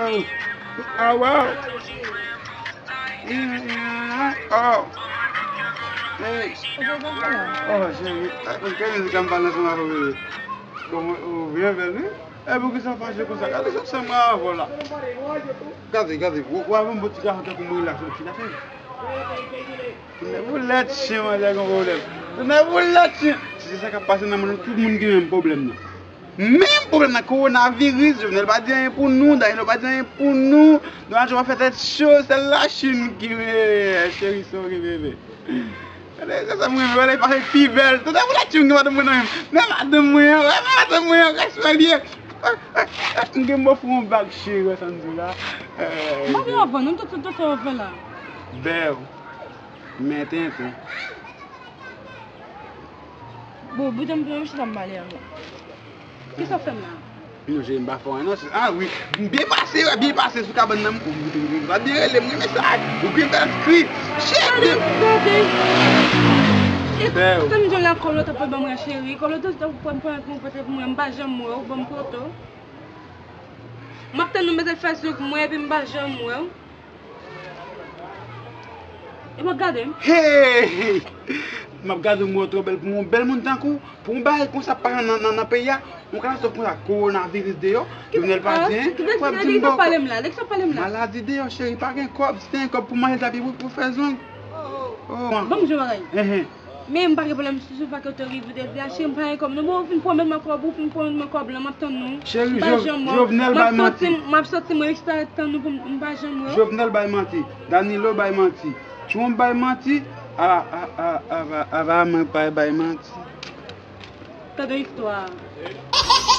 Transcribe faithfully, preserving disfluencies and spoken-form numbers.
Ah, wow. Oh. Hey. Oh, cheri. Ke mizik la m pale ansanm avè w, bebe? Bon, ou byen bèl, wi. E poukisa w fache konsa? Gade jan w sanble avè w la. Gade, gade. W, w ap yon bon ti gason tankou mwen la, se yon ti gason. Tounen pou lèt chen, manzè gon pwoblèm. Tounen pou lèt chen. Se sa k ap pase nan monn nan, tout moun gen menm pwoblèm nan. Menm pwoblèm nan, kowonaviris, Jovenel pa di anyen pou nou, Danilo pa di anyen pou nou, Donald Trump ap fè tèt cho, sèl Lachin ki, eh, cheri, sore bebe. Gade, se sa m renmen, wè, li pase pi bèl. Tounen pou lèt chen, gen madanm mwen nan menm. Men madanm mwen an, wè, men madanm mwen an, rès mwen li ye. M gen mo pou yon bag, cheri, wè sa m di w la. Eh, m pa gen avan, non, tout, tout, tout sa w fè la. Bèl. Men tenten. Bon, bouda m pran yon chita m pale avè w. Kisa w fè m la? Non, cheri, m pa fè w anyen, non. Ah, wi. M byen pase, wi, byen pase sou kabann nan. M, m, m, m, pa byen rele, m renmen sa. Ou byen fè l kri. Cheri. Gade, gade. E tann jan la kòlòt ap ban mwen, cheri. Kòlòt ap pran, pran, pran pote pou mwen, m pa janm wè w, ban m poto. M ap tann ou mete fè sou mwen, epi m pa janm wè w. E m ap gade m. Hey! M ap gade w, m wè w twò bèl pou yon bèl moun tankou w. Pou yon bagay konsa pa nan, nan, nan peyi a, yon katastwòf konsa, kowonaviris deyò, Jovenel pa di anyen, w ap di m bò. Maladi deyò, cheri, pa gen kòb, si te gen kòb pou manje, l t ap ye pou, pou fè zong. Oh, oh. Ban m di w yon bagay. Enhen. Men m pa gen pwoblèm sou, sou fakilte rive de di a, cheri, m pa gen kòb non. Bon, ou fin pwomèt mwen kòb, ou fin pwomèt mwen kòb lan, m ap tann ou. Cheri, m pa janm wè w. Jovenel bay manti. M ap soti, m ap soti, mwen ekstra tann ou pou m, m pa janm wè w. Jovenel bay manti. Danilo bay manti. Trump bay manti. A, a, a, a, a, a, mwen pa bay manti. Tande istwa a.